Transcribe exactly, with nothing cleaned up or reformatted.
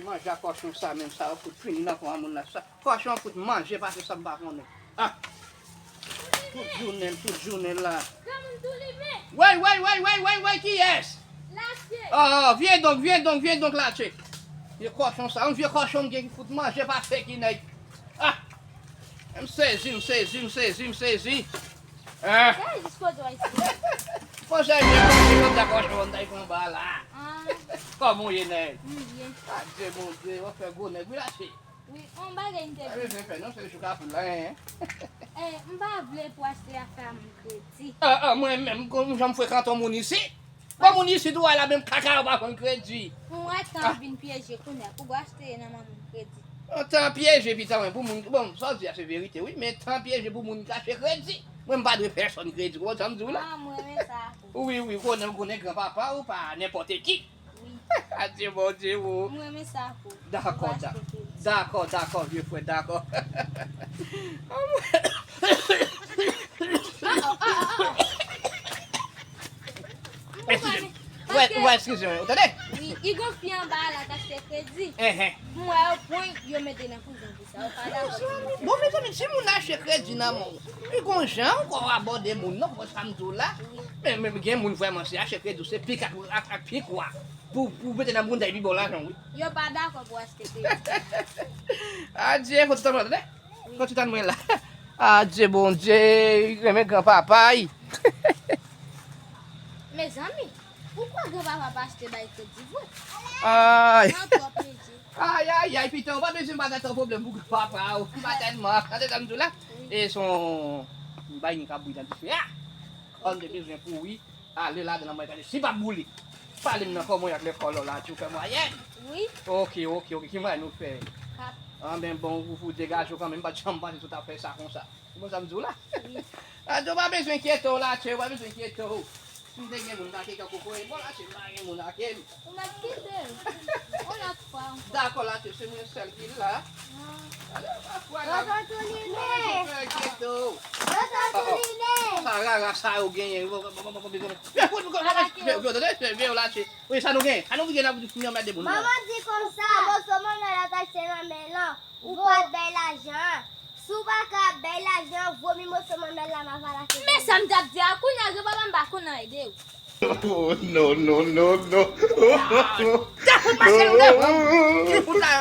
Manje a kòchon sa menm, sa yo fout fini nan kò a moun la. Sa, kòchon fout manje pase sa m pa konnen. Ah! Tout jounen l, tout jounen l la. Granmoun tou limen. Wey, wey, wey, wey, wey, wey, kiyès? Latye. Ah, vyen donk, vyen donk, vyen donk, Latye. Vye kòchon sa, yon vye kòchon m gen ki fout manje pase ki nèg. Ah! M sezi, m sezi, m sezi, m sezi. Ah! Sa jis kote w isi? Monchè, mwen konn se konn sa kòchon, m ta konba la. Ah. Kòman w ye, nèg? M byen. Adye, Bondye, w ap fè gwo nèg, wi, Latye. Wi, yon bagay m te vle. Sa bezwen fè non, se jou ka pou la, hein. Eh, m pa vle pou achte afè a moun kredi. Ah, ah, mwen menm, kon jan m frekante yon moun isi. Bon, moun isi tou a la menm kaka yo pa konn kredi. Mwen wè tan vin pyeje kounye a, pou w achte nan men moun kredi. Bon, tan pyeje pita mwen, pou moun, bon, sa w di a se verite, wi, men tan pyeje pou moun kache kredi. Mwen m pa dwe pèsonn kredi, ou konn sa m di w la? Ah, mwen renmen sa pou. Wi, wi, konnen, konnen granpapa ou pa nenpòt ki. Wi. Adye, Bondye, ou. Mwen renmen sa pou. Dakò, dakò, dakò, vye frè, dakò. Eskize m. Wè, wè, eskize m, ou tande? Wi, i gon fi anba la k achte kredi. Enhen. M wè yo pran, yo mete nan prizon pou sa, yo pa dakò. Bon, mezanmi, si moun achte kredi nan men w, i gon jan ou ko abòde moun, non, konprann sa m di w la? Wi. Men, men gen moun vrèman, se achte kredi, se pik ak, ak, ak pik wa. Pou, pou mete nan bounda epi ba w lajan, wi. Yo pa dakò pou achte kredi. Adye, konn ti tann mwen, tande? Wi. Konn ti tann mwen la. Adye, Bondye, renmen granpapa, wi. Mezanmi, poukwa granpapa pa achte bay kredi vre? Ay. Nan twòp medye. Ay, ay, ay, pita, ou pa bezwen bagay tan pwoblèm pou granpapa, ou. M pa tèlman. Tande sa m di w la? Wi. E son bagay ki ap bouyi nan dife a. Kòm de bezwen pou wi. Ale ladan nan mwen gade si pa boule. Pale m nan kòman w ye ak lekòl la, ti ou fè mwayèn? Wi. Oke, oke, oke, ki mwayèn ou fè? Kat. Anben bon, ou, ou degaje w kanmenm, m pa t janm panse si w t ap fè sa konsa. Ou konn sa m di w la? Wi. Adye, ou pa bezwen enkyete w la, tchè, ou pa bezwen enkyete w. Si m te gen moun m ta keke kokoye, bon, la, tchè, m pa gen moun ake m. Ou mèt kite l. Yon lòt fwa ankò. Dakò, la, tchè, se mwen sèl ki la. Ah. Tonton Toulimen! Tonton Toulimen! Sa rara sa yo genyen. Wi, sa nou genyen? Sa nou genyen? Manman di konsa, moso manmèl la t achte nan men l lan, ou pa t bay lajan an. Si w pa ka bay lajan an, vomi moso manmèl la, m a va lage. Men sa m t ap di a, kounye a, granpapa m pa konn ede w. Oh, no, no, no, no. Tèt ou pase m devan. Ki fout la?